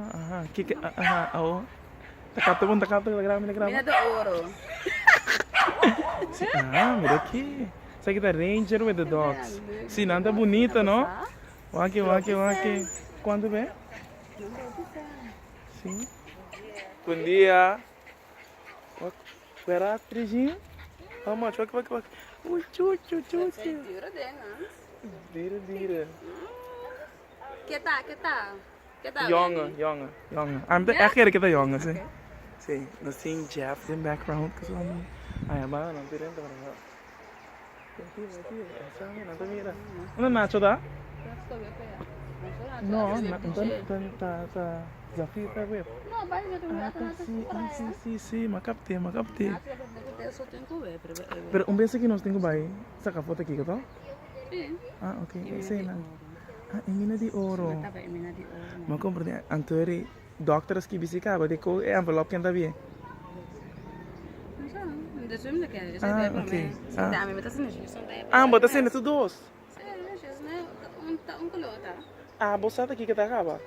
Aha, kiko, aha, awo. Ta kapta bon, ta kapta, ta graba, mi ta graba. Mina de oro. Si, ah, mira aki. Esaki ta Ranger with the dogs. Si, nan ta bunita, no? Wak, wak, wak. Cuanto be? Si. Bon dia. Wak, where are Trigin? How much? Wak, wak, wak. Uy, chuchu, chuchu. Dure, dure. Ke ta, ke ta? Ke ta Jonge, jonge, jonge. Ah, mi ta echt kere ke ta jonge, si. Si, nos tin Jeff den background ku su amigo. Ay, aba nan ta renta para. Nan ta mira. Unda Nacho ta? No, ta ta ta ta Zafir ta web. Ah, ta si, ah, si, si, si, m'a kapt'é, m'a kapt'é. Pero un bes aki nos tin ku bai saka foto aki, to? Ah, ok, esei nan. Ah, e mina di oro. M'a komprendé. Anto eri dokter a skibi si kaba di ko e envelop ken ta bien. Ah, ok. Ah, ah bo ta sende tur dos. Ah, bo sa ta kiko ta kaba.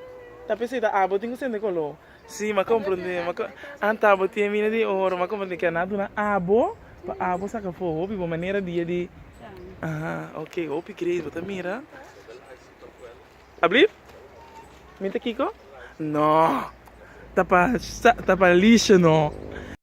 Ta p'esei ta abo tin ku sende koló. Si, m'a komprendé. Anto abo tin e mina di oro. M'a komprendé ke nan a duna abo pa abo saka afó. Hopi bo manera dia di. Aha, ok, hopi great, bo ta mira. Ablief? Mi ta kiko? No, ta pa, ta pa Alicia no.